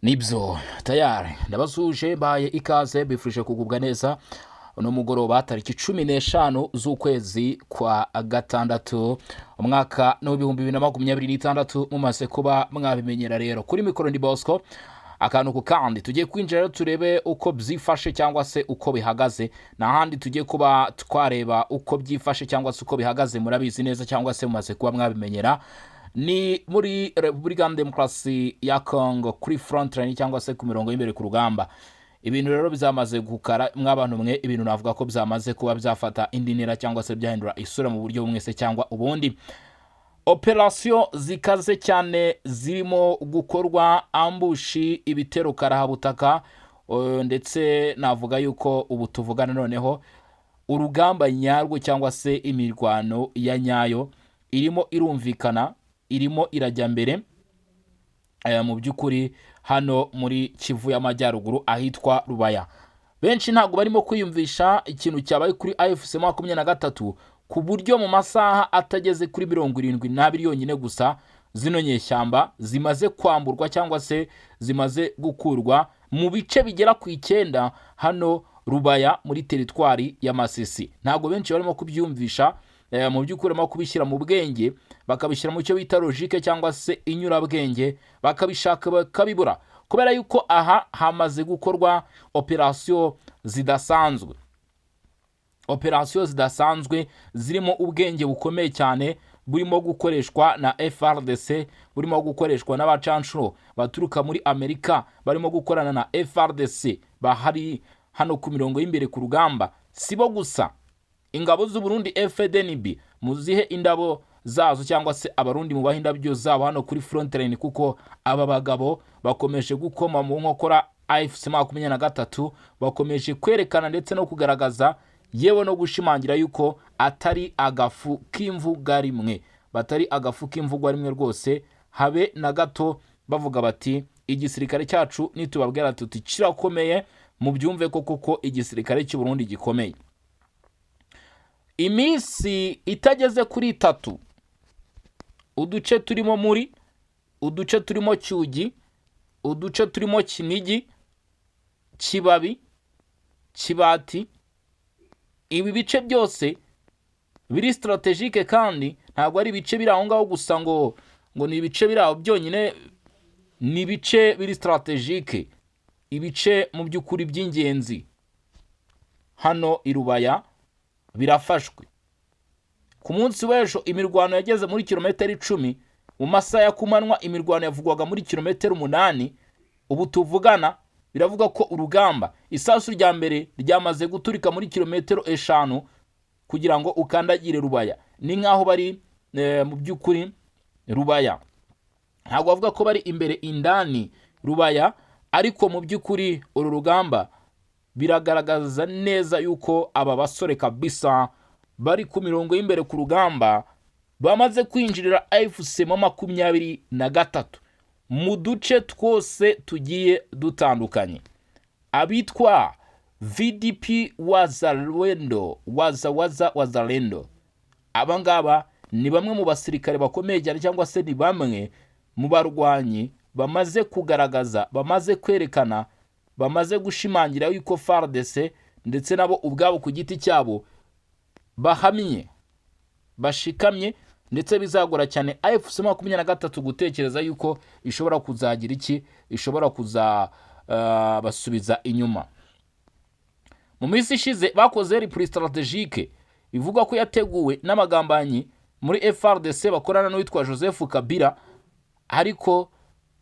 Nibyo, tayari ndabasuhuje, baye ikaze, bifuje kugubwa neza uno mugoroba, tariki 15 z'ukwezi kwa gatandatu, umwaka w'2026. Mumaze kuba mwabimenyera rero, kuri mikoro ndi Bosco. Akantu ku kandi, tugiye kwinjira rero turebe uko byifashe cyangwa se uko bihagaze. N'ahandi tugiye kuba twareba uko byifashe cyangwa se uko bihagaze, murabizi neza cyangwa se mumaze kuba mwabimenyera, ni muri Repubulika ya Demokarasi ya Congo, kuri front line cyangwa se ku mirongo y'imbere ku rugamba. Ibintu rero byamaze gukara, mw'abantu mwe. Ibintu navuga ko byamaze kuba byafata indi ntera cyangwa se byahindura isura mu buryo bumwe se cyangwa ubundi. Operasiyo zikaze cyane zirimo gukorwa, ambush, ibitero karahabutaka, ndetse navuga yuko ubu tuvugana noneho urugamba nyarwo cyangwa se imirwano ya nyayo irimo irumvikana, irimo irajya mbere mu by'ukuri hano muri Kivu y'Amajyaruguru ahitwa Rubaya. Benshi ntabwo barimo kwiyumvisha ikintu cyabaye kuri AFC 23, ku buryo mu masaha atageze kuri 72 yonyine gusa zino nyeshyamba zimaze kwamburwa cyangwa se zimaze gukurwa mu bice bigera ku 9 hano Rubaya muri teritwari ya Masisi. Ntabwo benshi barimo kubyumvisha mu by'ukuri, barimo kubishyira mu bwenge, bakabishyira mu cyo bita logique cyangwa se inyurabwenge, bakabishaka bakabibura, kubera yuko aha hamaze gukorwa operasiyo zidasanzwe, operasiyo zidasanzwe zirimo ubwenge bukomeye cyane burimo gukoreshwa na FARDC, burimo gukoreshwa n'abacanshuro baturuka muri Amerika barimo gukorana na FARDC bahari hano ku mirongo y'imbere ku rugamba. Si bo gusa, ingabo z'u Burundi FDNB muzihe indabo zazo, cyangwa se Abarundi mubahe indabyo zabo hano kuri front line, kuko aba bagabo bakomeje gukoma mu nkokora AFC 23, bakomeje kwerekana ndetse no kugaragaza, yewe no gushimangira yuko atari agafu k'imvuga rimwe, batari agafu k'imvugwa rimwe rwose habe na gato. Bavuga bati: "Igisirikare cyacu nitubabwira tuti kirakomeye, mubyumve ko koko igisirikare cy'u Burundi gikomeye." Iminsi itageze kuri 3, uduce turimo muri uduce turimo Cyugi, uduce turimo Kinigi, Kibabi, Kibati, ibi bice byose biri stratégique, kandi ntabwo ari ibice biri aho ngaho gusa ngo ni ibice biri aho byonyine, ni ibice biri stratégique, ibice mu by'ukuri by'ingenzi hano i Rubaya birafashwe. Ku munsi w'ejo imirwano yageze muri kilometero 10, mu masaha ya kumanywa imirwano yavugwaga muri kilometero 8. Ubu tuvugana biravuga ko urugamba, isasu rya mbere ryamaze guturika muri kilometero 5 kugira ngo ukandagire Rubaya. Ni nk'aho bari mu by'ukuri Rubaya, ntabwo bavuga ko bari imbere indani Rubaya, ariko mu by'ukuri uru rugamba biragaragaza neza yuko aba basore kabisa bari ku mirongo y'imbere ku rugamba bamaze kwinjirira AFC 23 mu duce twose tugiye dutandukanye. Abitwa VDP Wazalendo, Waza Waza Wazalendo, aba ngaba ni bamwe mu basirikare bakomeye cyane, cyangwa se ni bamwe mu barwanyi bamaze kugaragaza, bamaze kwerekana, bamaze gushimangira yuko FARDC ndetse nabo ubwabo ku giti cyabo bahamye, bashikamye, ndetse bizagora cyane AFC 23 gutekereza yuko ishobora kuzagira iki, ishobora kuzabasubiza inyuma. Mu minsi ishize bakoze repli stratégique bivugwa ko yateguwe n'amagambanyi muri FARDC bakorana n'uwitwa Joseph Kabila, ariko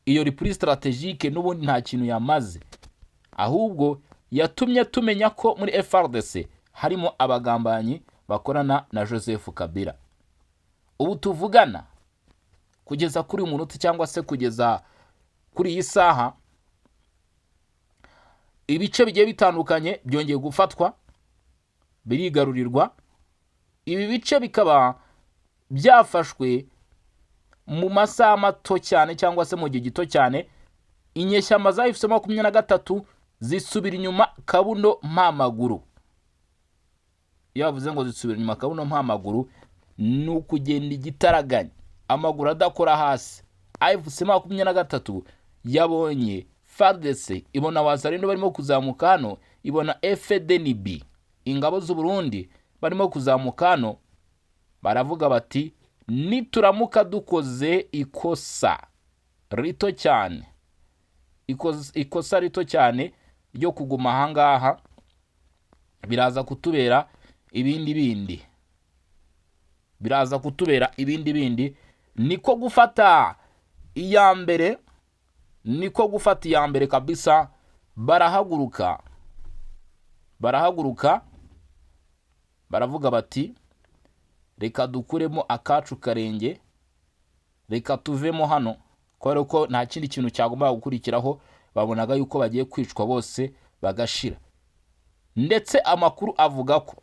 iyo repli stratégique n'ubundi nta kintu yamaze, ahubwo yatumye tumenya ko muri FARDC harimo abagambanyi bakorana na Joseph Kabila. Ubu tuvugana, kugeza kuri uyu munota cyangwa se kugeza kuri iyi saha, ibice bigiye bitandukanye byongeye gufatwa, birigarurirwa. Ibi bice bikaba byafashwe mu masaha mato cyane cyangwa se mu gihe gito cyane. Inyeshyamba za AFC 23 zisubira inyuma kabuno mpamaguru. Iyo bavuze ngo zisubira inyuma kabuno mpamaguru, ni ukugenda igitaraganya, amaguru adakora hasi. AFC 23 yabonye FARDC, ibona Wazalendo barimo kuzamuka hano, ibona FDNB, ingabo z'u Burundi barimo kuzamuka hano, baravuga bati: "Nituramuka dukoze ikosa rito cyane, ikosa rito cyane ryo kuguma ahangaha, biraza kutubera ibindi bindi, biraza kutubera ibindi bindi." Niko gufata iya mbere, niko gufata iya mbere kabisa. Barahaguruka, barahaguruka, baravuga bati: "Reka dukuremo akacu karenge, reka tuvemo hano," kubera ko nta kindi kintu cyagombaga gukurikiraho. Babonaga yuko bagiye kwicwa bose bagashira. Ndetse amakuru avuga ko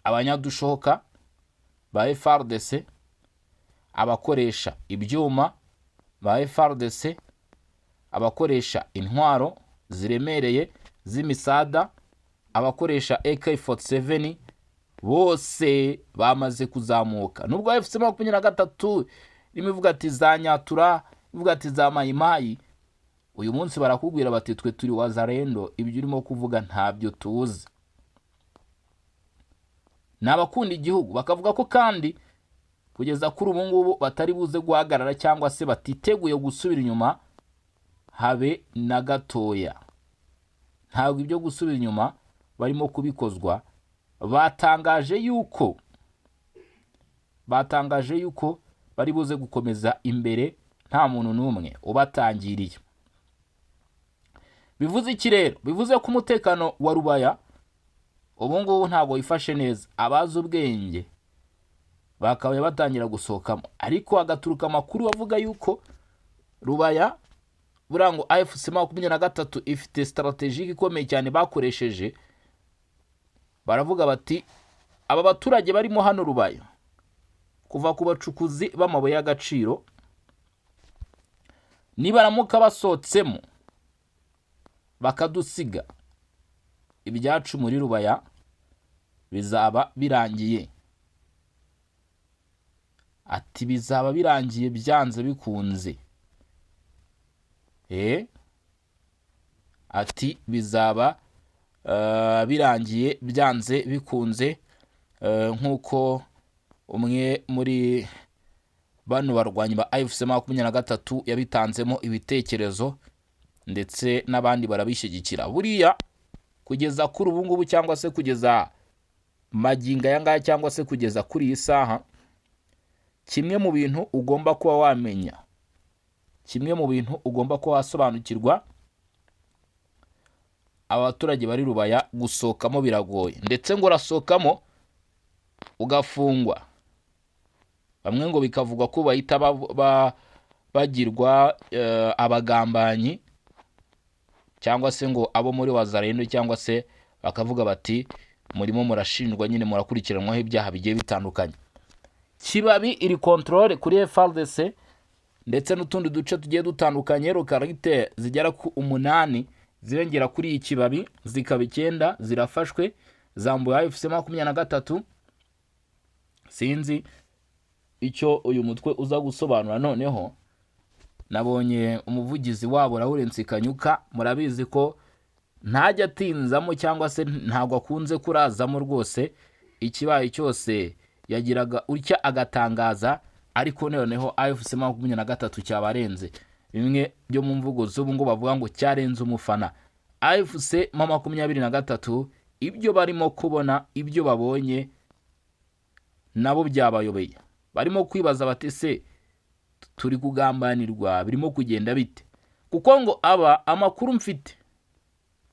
abanyadushoka ba FARDC, abakoresha ibyuma ba FARDC, abakoresha intwaro ziremereye z'imisada, abakoresha AK47 bose bamaze kuzamuka. Nubwo AFC 23 irimo ivuga ati za Nyatura, ivuga ati za Mayimayi, uyu munsi barakubwira bati: "Twe turi Wazalendo, ibyo urimo kuvuga ntabyo tuzi." Ni abakunda igihugu. Bakavuga ko kandi kugeza kuri ubu ngubu batari buze guhagarara cyangwa se batiteguye gusubira inyuma habe na gatoya. Ntabwo ibyo gusubira inyuma barimo kubikozwa. Batangaje yuko bari buze gukomeza imbere nta muntu n'umwe ubatangiriye. Bivuze iki rero? Bivuze ko umutekano wa Rubaya ubu ngubu ntabwo wifashe neza. Abazi ubwenge bakabaye batangira gusohokamo, ariko hagaturuka amakuru avuga yuko Rubaya buriya ngo AFC 23 ifite stratégie ikomeye cyane bakoresheje. Baravuga bati: "Aba baturage barimo hano Rubaya, kuva ku bacukuzi b'amabuye y'agaciro, nibaramuka basohotsemo bakadusiga, ibyacu muri Rubaya bizaba birangiye." Ati: "Bizaba birangiye byanze bikunze." Ati: "Bizaba birangiye byanze bikunze," nk'uko umwe muri bano barwanyi ba AFC 23 yabitanzemo ibitekerezo, ndetse n'abandi barabishyigikira. Buriya kugeza kuri ubu ngubu, cyangwa se kugeza magingo aya ngaya, cyangwa se kugeza kuri iyi saha, kimwe mu bintu ugomba kuba wamenya, kimwe mu bintu ugomba kuba wasobanukirwa, aba baturage bari Rubaya gusohokamo biragoye, ndetse ngo urasohokamo ugafungwa. Bamwe ngo bikavugwa ko bahita bagirwa abagambanyi, cyangwa se ngo abo muri Wazalendo, cyangwa se bakavuga bati: "Murimo murashinjwa nyine, murakurikiranwaho ibyaha bigiye bitandukanye." Kibabi iri contrôle kuri FARDC ndetse n'utundi duce tugiye dutandukanye. Localité zigera ku 8 zirengera kuri iyi Kibabi, zikaba 9, zirafashwe, zambuye AFC 23. Sinzi icyo uyu mutwe uza gusobanura. Noneho nabonye umuvugizi wabo Lawrence Kanyuka, murabizi ko ntajya atinzamo cyangwa se ntabwo akunze kurazamo rwose. Ikibaye cyose yagiraga utya agatangaza, ariko noneho AFC 23 cyabarenze. Bimwe byo mu mvugo z'ubu ngo bavuga ngo cyarenze umufana. AFC 23, ibyo barimo kubona, ibyo babonye nabo byabayobeye. Barimo kwibaza bati: "Se turi kugambanirwa? Birimo kugenda bite?" Kuko ngo aba amakuru mfite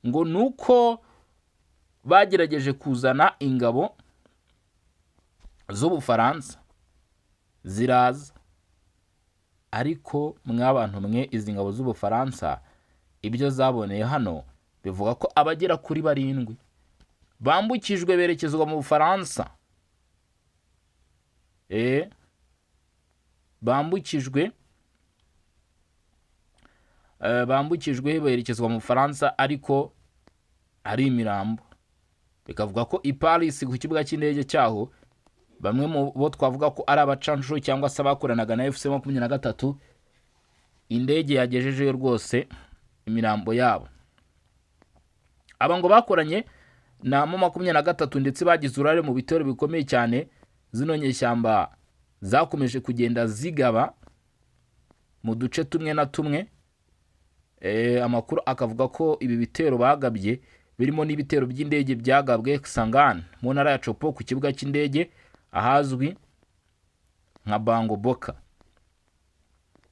ngo ni uko bagerageje kuzana ingabo z'Ubufaransa ziraza, ariko mw'abantu mwe, izi ngabo z'Ubufaransa ibyo zaboneye hano bivuga ko abagera kuri 7 bambukijwe berekezwa mu Bufaransa. Bambukijwe berekezwa mu Bufaransa, ariko ari imirambo. Bikavuga ko i Paris ku kibuga cy'indege cyaho, bamwe mu bo twavuga ko ari abacanshuro cyangwa se abakoranaga na AFC 23, indege yagejejeyo rwose. Imirambo yabo, aba ngo bakoranye na M23 ndetse bagize uruhare mu bitero bikomeye cyane zino nyeshyamba zakomeje kugenda zigaba mu duce tumwe na tumwe. Amakuru akavuga ko ibi bitero bagabye birimo n'ibitero by'indege byagabwe Kisangani mu ntara ya Tshopo, ku kibuga cy'indege ahazwi nka Bango Boka.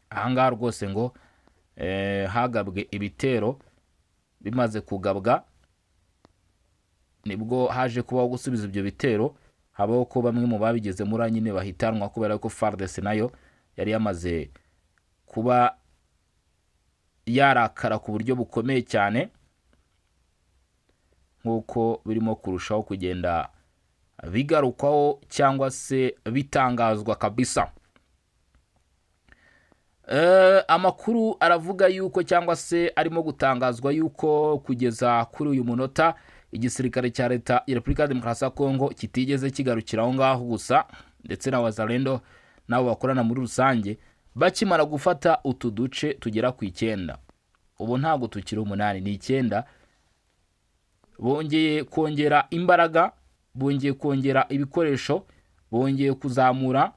Ahangaha rwose ngo hagabwe ibitero. Bimaze kugabwa nibwo haje kubaho gusubiza ibyo bitero, habaho ko bamwe mu babigizemo uruhare nyine bahitanwa, kubera ko FARDC nayo yari yamaze kuba yarakara ku buryo bukomeye cyane, nk'uko birimo kurushaho kugenda bigarukwaho cyangwa se bitangazwa kabisa. Amakuru aravuga yuko, cyangwa se arimo gutangazwa yuko kugeza kuri uyu munota igisirikare cya Leta ya Repubulika ya Demokarasi ya Kongo kitigeze kigarukira aho ngaho gusa, ndetse na Wazalendo nabo bakorana muri rusange. Bakimara gufata utu duce tugera ku 9, ubu ntabwo tukiri 8, ni 9, bongeye kongera imbaraga, bongeye kongera ibikoresho, bongeye kuzamura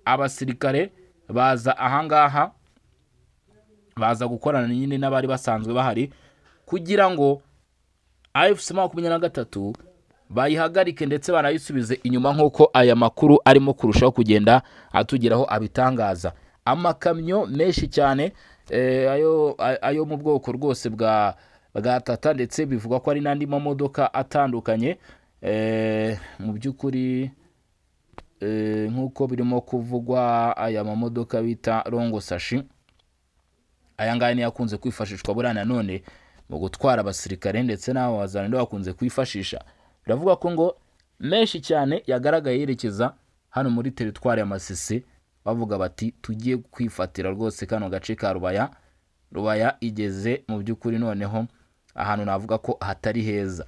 abasirikare, baza ahangaha, baza gukorana nyine n'abari basanzwe bahari kugira ngo AFC 23 bayihagarike ndetse banayisubize inyuma, nk'uko aya makuru arimo kurushaho kugenda atugeraho abitangaza. Amakamyo menshi cyane ayo mu bwoko rwose bwa Tata, ndetse bivugwa ko ari n'andi mamodoka atandukanye. Mu by'ukuri nk'uko birimo kuvugwa, aya mamodoka bita longue sashi, aya ngaya niyo akunze kwifashishwa buriya nanone mu gutwara abasirikare, ndetse n'abo Wazalendo bakunze kwifashisha. Biravuga ko ngo menshi cyane yagaragaye yerekeza hano muri teritwari ya Masisi, bavuga bati: "Tugiye kwifatira rwose kano gace ka Rubaya." Rubaya igeze mu by'ukuri noneho ahantu navuga ko hatari heza,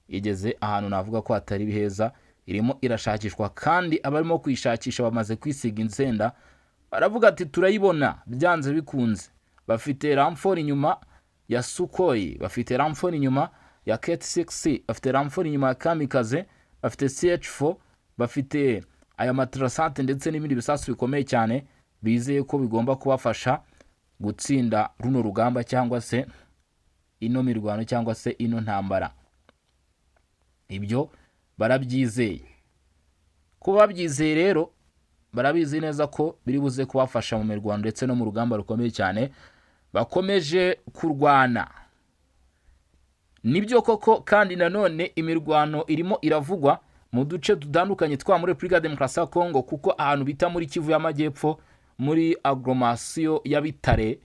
igeze ahantu navuga ko hatari heza, irimo irashakishwa, kandi abarimo kuyishakisha bamaze kwisiga insenda, baravuga ati: "Turayibona byanze bikunze." Bafite renfort inyuma ya Sukhoi, bafite renfort inyuma ya KT6, bafite renfort inyuma ya Kamikaze, bafite CH4, bafite aya matrasante ndetse n'ibindi bisasu bikomeye cyane bizeye ko bigomba kubafasha gutsinda runo rugamba, cyangwa se ino mirwano, cyangwa se ino ntambara. Ibyo barabyizeye. Kuba babyizeye rero, barabizi neza ko biri buze kubafasha mu mirwano ndetse no mu rugamba rukomeye cyane bakomeje kurwana. Nibyo koko kandi nanone imirwano irimo iravugwa mu duce dutandukanye twa muri Repubulika ya Demokarasi ya Kongo, kuko ahantu bita muri Kivu y'Amajyepfo, muri agglomération ya Bitare,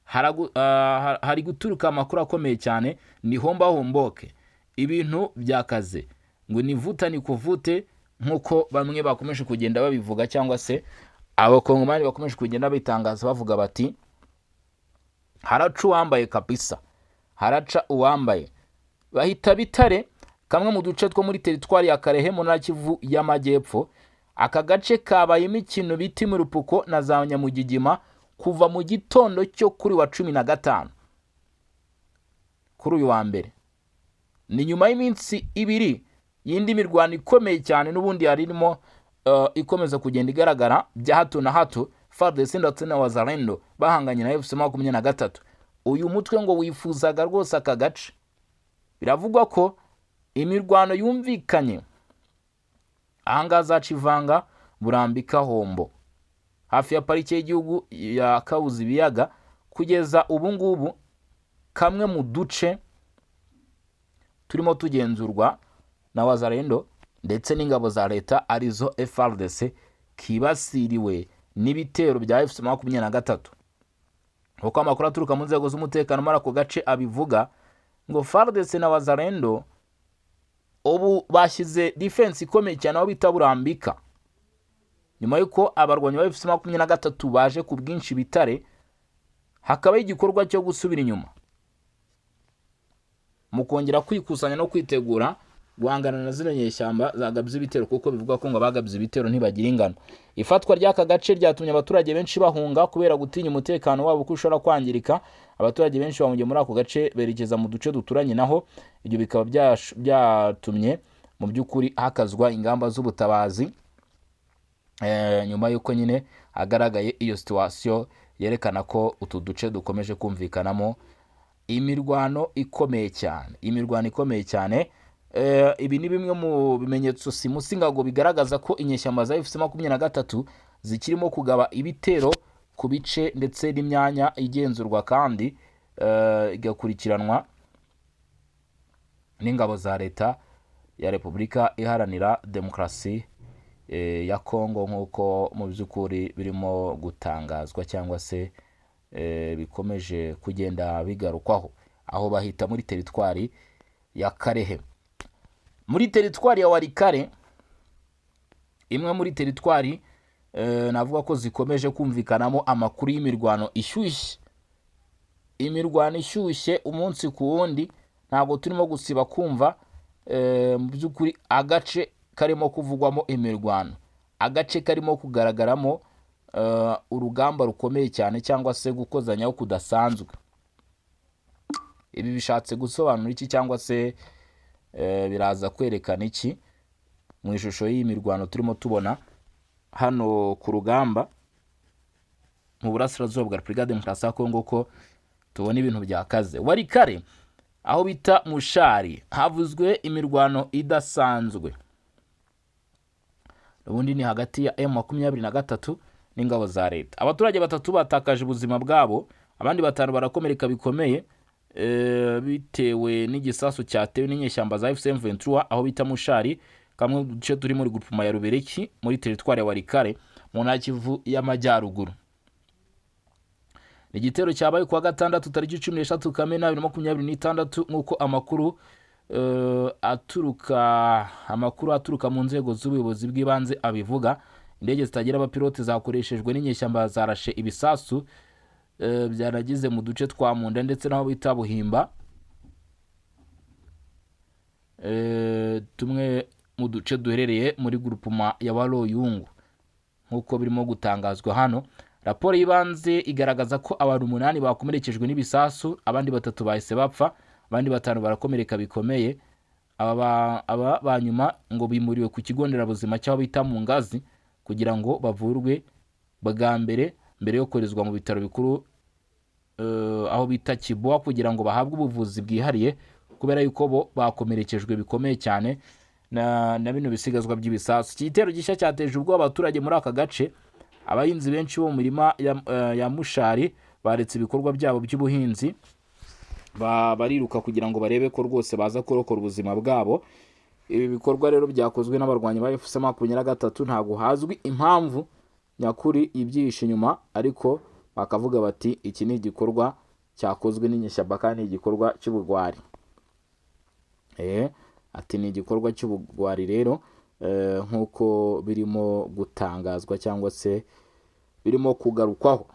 hari guturuka amakuru akomeye cyane. Ni homba homboke, ibintu byakaze, ngo ni vuta ni kuvute, nk'uko bamwe bakomeje kugenda babivuga, cyangwa se Abakongomani bakomeje kugenda bitangaza bavuga bati: "Haraca uwambaye kabisa, haraca uwambaye." Bahita Bitare, kamwe mu duce two muri teritwari ya Kalehe mu ntara Kivu y'Amajyepfo. Aka gace kabayemo ikintu bita imirupuko na za nyamugigima kuva mu gitondo cyo kuri wa 15 kuri uyu wa mbere. Ni nyuma y'iminsi 2 y'indi mirwano ikomeye cyane n'ubundi yari irimo ikomeza kugenda igaragara bya hato na hato, FARDC ndetse na Wazalendo bahanganye na AFC 23. Uyu mutwe ngo wifuzaga rwose aka gace. Biravugwa ko imirwano yumvikanye ahangaha za Civanga, Burambika, Hombo, hafi ya Parike y'Igihugu ya Kahuzi Biyaga. Kugeza ubu ngubu kamwe mu duce turimo tugenzurwa na Wazalendo ndetse n'ingabo za leta, arizo FARDC, kibasiriwe n'ibitero bya AFC 23, kuko amakuru aturuka mu nzego z'umutekano muri ako gace abivuga ngo FARDC na Wazalendo ubu bashyize defense ikomeye cyane aho bita Burambika, nyuma y'uko abarwanyi ba AFC 23 baje ku bwinshi Bitare, hakabaho igikorwa cyo gusubira inyuma mu kongera kwikusanya no kwitegura Guhangana na zino nyeshyamba zagabye ibitero, kuko bivugwa ko ngo abagabye ibitero ntibagira ingano. Ifatwa ry'aka gace ryatumye abaturage benshi bahunga kubera gutinya umutekano wabo ko ushobora kwangirika. Abaturage benshi bahungiye muri ako gace berekeza mu duce duturanye naho. Ibyo bikaba byatumye mu by'ukuri hakazwa ingamba z'ubutabazi, nyuma y'uko nyine hagaragaye iyo situation yerekana ko utu duce dukomeje kumvikanamo imirwano ikomeye cyane, imirwano ikomeye cyane. Ibi ni bimwe mu bimenyetso simusiga ngo bigaragaza ko inyeshyamba za AFC 23 zikirimo kugaba ibitero ku bice ndetse n'imyanya igenzurwa kandi igakurikiranwa n'ingabo za Leta ya Repubulika Iharanira Demokarasi ya Kongo, nk'uko mu by'ukuri birimo gutangazwa cyangwa se bikomeje kugenda bigarukwaho. Aho bahita muri teritwari ya Karehe, muri teritwari ya Walikale, imwe muri teritwari navuga ko zikomeje kumvikanamo amakuru y'imirwano ishyushye, imirwano ishyushye umunsi ku wundi. Ntabwo turimo gusiba kumva mu by'ukuri agace karimo kuvugwamo imirwano, agace karimo kugaragaramo urugamba rukomeye cyane cyangwa se gukozanyaho kudasanzwe. Ibi bishatse gusobanura iki, cyangwa se biraza kwerekana iki mu ishusho y'iyi mirwano turimo tubona hano ku rugamba mu burasirazuba bwa Repubulika ya Demokarasi ya Kongo, ko tubona ibintu byakaze? Walikale, aho bita Mushari, havuzwe imirwano idasanzwe. Ubundi ni hagati ya M23 n'ingabo za leta. Abaturage batatu batakaje ubuzima bwabo, abandi batanu barakomereka bikomeye, bitewe n'igisasu cyatewe n'inyeshyamba za AFC M23 aho bita Mushari, kamwe mu duce turi muri groupement ya Rubereki, muri teritwari ya Walikale, mu ntara Kivu y'Amajyaruguru. Ni igitero cyabaye kuwa gatandatu tariki 13 Kamena 2026, nk'uko amakuru aturuka mu nzego z'ubuyobozi bw'ibanze abivuga. Indege zitagira abapilote zakoreshejwe n'inyeshyamba zarashe ibisasu byaragize mu duce twa Munda ndetse n'aho bita Buhimba, tumwe mu duce duherereye muri groupement ya Waroyungu, nk'uko birimo gutangazwa hano. Raporo y'ibanze igaragaza ko abantu umunani bakomerekejwe n'ibisasu, abandi batatu bahise bapfa, abandi batanu barakomereka bikomeye. Aba ba nyuma ngo bimuriwe ku kigo nderabuzima cy'aho bita mu Ngazi kugira ngo bavurwe bwa mbere, mbere yo koherezwa mu bitaro bikuru aho bita Kiboa kugira ngo bahabwe ubuvuzi bwihariye, kubera yuko bo bakomerekejwe bikomeye cyane na bino bisigazwa by'ibisasu. Iki gitero gishya cyateje ubwoba abaturage muri aka gace. Abahinzi benshi bo mu mirima ya Mushari baretse ibikorwa byabo by'ubuhinzi, bariruka kugira ngo barebe ko rwose baza kurokora ubuzima bwabo. Ibi bikorwa rero byakozwe n'abarwanyi ba AFC 23, ntabwo hazwi impamvu nyakuri ibyihishe inyuma, ariko bakavuga bati iki ni igikorwa cyakozwe n'inyeshyamba kandi ni igikorwa cy'ubugwari. Ati ni igikorwa cy'ubugwari rero, nk'uko birimo gutangazwa cyangwa se birimo kugarukwaho.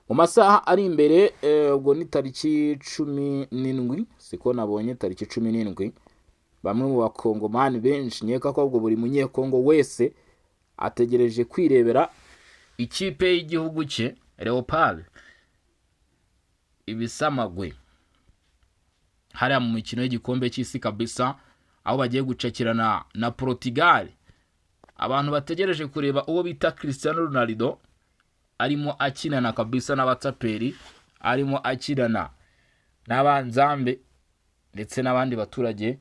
Mu masaha ari imbere, ubwo ni tariki 17, siko nabonye, tariki 17, bamwe mu Bakongomani benshi, nkeka ko ahubwo buri Munyekongo wese ategereje kwirebera ikipe y'igihugu cye, Leopard Ibisamagwe, hariya mu mikino y'igikombe cy'isi kabisa, aho bagiye gucakirana na Portugal. Abantu bategereje kureba uwo bita Cristiano Ronaldo arimo akinana kabisa n'abatsaperi, arimo akinana n'abanzambe ndetse n'abandi baturage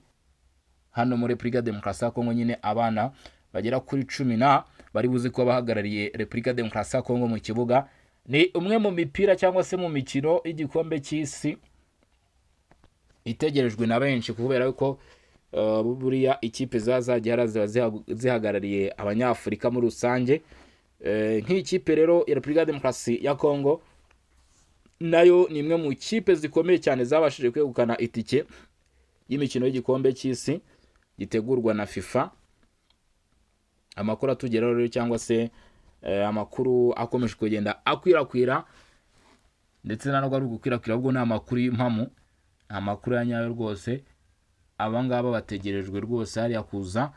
hano muri Repubulika ya Demokarasi ya Kongo. Nyine abana bagera kuri cumi na bari buze kuba bahagarariye Repubulika ya Demokarasi ya Kongo mu kibuga. Ni umwe mu mipira cyangwa se mu mikino y'igikombe cy'isi itegerejwe na benshi, kubera ko buriya ikipe ziba zagiye hariya ziba zihagarariye Abanyafurika muri rusange. Nk'ikipe rero ya Repubulika ya Demokarasi ya Kongo nayo ni imwe mu kipe zikomeye cyane zabashije kwegukana itike y'imikino y'igikombe cy'isi gitegurwa na FIFA. Amakuru atugeraho rero, cyangwa se amakuru akomeje kugenda akwirakwira, ndetse nta nubwo ari ugukwirakwira, ahubwo ni amakuru y'impamo, ni amakuru ya nyayo rwose. Aba ngaba bategerejwe rwose hariya kuza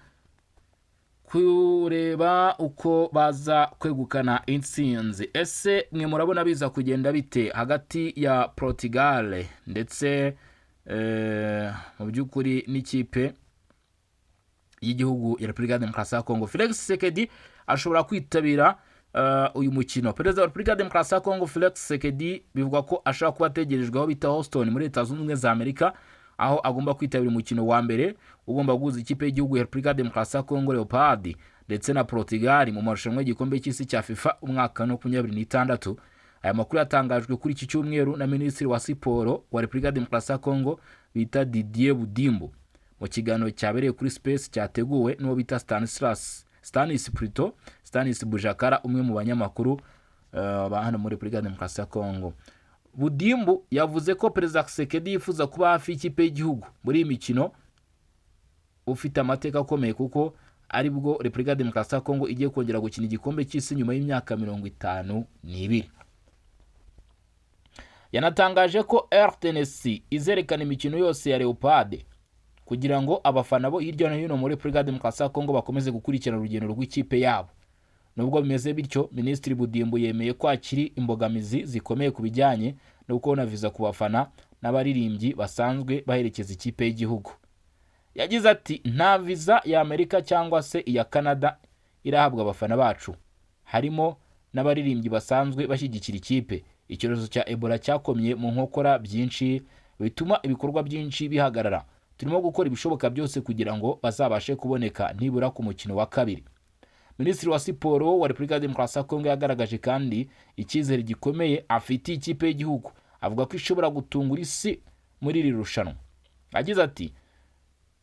kureba uko baza kwegukana intsinzi. Ese mwe murabona biza kugenda bite hagati ya Portugal ndetse mu by'ukuri n'ikipe y'igihugu ya Repubulika ya Demokarasi ya Kongo? Felix Tshisekedi ashobora kwitabira uyu mukino. Perezida wa Repubulika ya Demokarasi ya Kongo, Felix Tshisekedi, bivugwa ko ashobora kuba ategerejwe aho bita Houston muri Leta Zunze Ubumwe za Amerika, aho agomba kwitabira umukino wa mbere ugomba guhuza ikipe y'igihugu ya Repubulika ya Demokarasi ya Kongo Leopard ndetse na Portugal mu marushanwa y'igikombe cy'isi cya FIFA umwaka wa 2026. Aya makuru yatangajwe kuri iki cyumweru na Minisitiri wa Siporo wa Repubulika ya Demokarasi ya Kongo bita Didier Budimbu, mu kiganiro cyabereye kuri Space cyateguwe n'uwo bita Stanislas Stanis Prito Stanis Bujakera, umwe mu banyamakuru ba hano muri Repubulika ya Demokarasi ya Kongo. Budimbu yavuze ko Perezida Tshisekedi yifuza kuba hafi y'ikipe y'igihugu muri iyi mikino ufite amateka akomeye, kuko aribwo Repubulika ya Demokarasi ya Kongo igiye kongera gukina igikombe cy'isi nyuma y'imyaka 52. Yanatangaje ko RTNC izerekana imikino yose ya Leopard kugira ngo abafana bo hirya no hino muri Repubulika ya Demokarasi ya Kongo bakomeze gukurikirana urugendo rw'ikipe yabo. Nubwo bimeze bityo, Minisitiri Budimbu yemeye ko hakiri imbogamizi zikomeye ku bijyanye no kubona viza ku bafana n'abaririmbyi basanzwe baherekeza ikipe y'igihugu. Yagize ati: "Nta viza ya Amerika cyangwa se iya Canada irahabwa abafana bacu, harimo n'abaririmbyi basanzwe bashyigikira ikipe. Icyorezo cya Ebola cyakomye mu nkokora byinshi, bituma ibikorwa byinshi bihagarara. Turimo gukora ibishoboka byose kugira ngo bazabashe kuboneka nibura ku mukino wa kabiri." Minisitiri wa Siporo wa Repubulika ya Demokarasi ya Kongo yagaragaje kandi icyizere gikomeye afitiye ikipe y'igihugu, avuga ko ishobora gutungura isi muri iri rushanwa. Agize ati: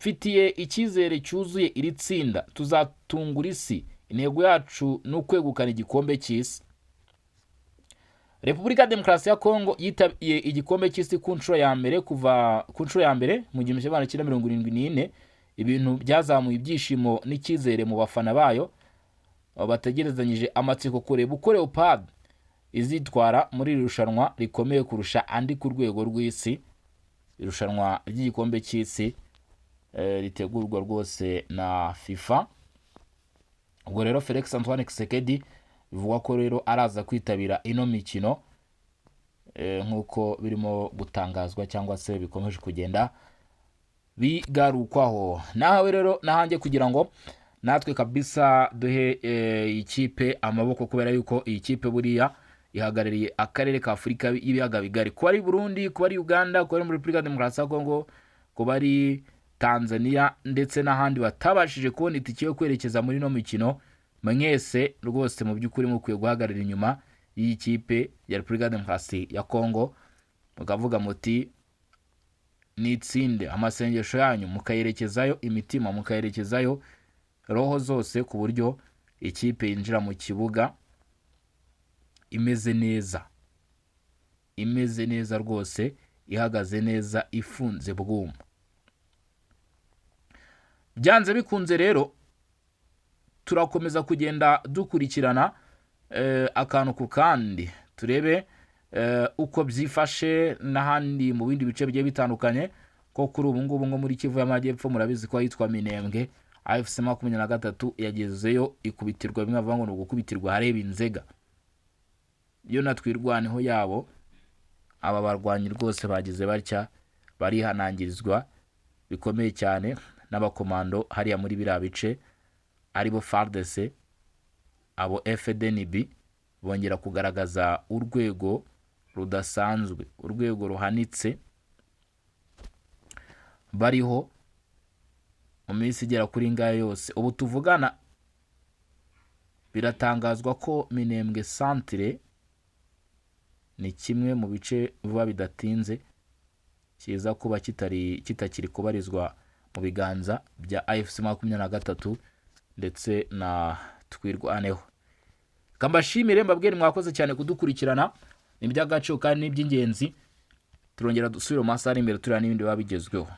"Mfitiye icyizere cyuzuye iri tsinda, tuzatungura isi. Intego yacu ni ukwegukana igikombe cy'isi." Repubulika ya Demokarasi ya Kongo yitabiye igikombe cy'isi ku nshuro ya mbere kuva ku nshuro ya mbere mu 1974, ibintu byazamuye ibyishimo n'icyizere mu bafana bayo bategerezanyije amatsiko kureba uko Leopard izitwara muri iri rushanwa rikomeye kurusha andi ku rwego rw'isi, irushanwa ry'igikombe cy'isi ritegurwa rwose na FIFA. Ubwo rero Felix Antoine Tshisekedi bivugwa ko rero araza kwitabira ino mikino, nk'uko birimo gutangazwa cyangwa se bikomeje kugenda bigarukwaho. Nawe rero nahanjye kugira ngo natwe kabisa duhe ikipe amaboko, kubera yuko iyi kipe buriya ihagarariye akarere ka Afurika y'ibiyaga bigari, kuba ari Burundi, kuba ari Uganda, kuba ari muri Repubulika ya Demokarasi ya Kongo, kuba ari Tanzania ndetse n'ahandi batabashije kubona itike yo kwerekeza muri ino mikino. Mwese rwose mu by'ukuri mukwiye guhagarara inyuma y'iyi kipe ya Repubulika ya Demokarasi ya Kongo, mukavuga muti nitsinde. Amasengesho yanyu mukayerekezayo imitima, mukayerekezayo roho zose, ku buryo ikipe yinjira mu kibuga imeze neza, imeze neza rwose, ihagaze neza, ifunze bwuma. Byanze bikunze rero turakomeza kugenda dukurikirana akantu ku kandi, turebe uko byifashe n'ahandi mu bindi bice bigiye bitandukanye, ko kuri ubu ngubu nko muri Kivu y'Amajyepfo murabizi ko ahitwa Minembwe AFC 23 yagezeyo ikubitirwa bimwe bavuga ngo ni ugukubitirwa hareba inzega. Yo natwirwaneho yabo, aba barwanyi rwose bagize batya barihanangirizwa bikomeye cyane n'abakomando hariya muri biriya bice, aribo FARDC, abo FDNB, bongera kugaragaza urwego rudasanzwe, urwego ruhanitse bariho mu minsi igera kuri ngayo yose. Ubu tuvugana biratangazwa ko Minembwe centre ni kimwe mu bice vuba bidatinze kiza kuba kitari kitakiri kubarizwa mu biganza bya AFC 23 ndetse na Twirwaneho. Kambashimire, mbabwire mwakoze cyane kudukurikirana, ni iby'agaciro kandi ni iby'ingenzi. Turongera dusubire mu masaha ari imbere tureba n'ibindi biba bigezweho.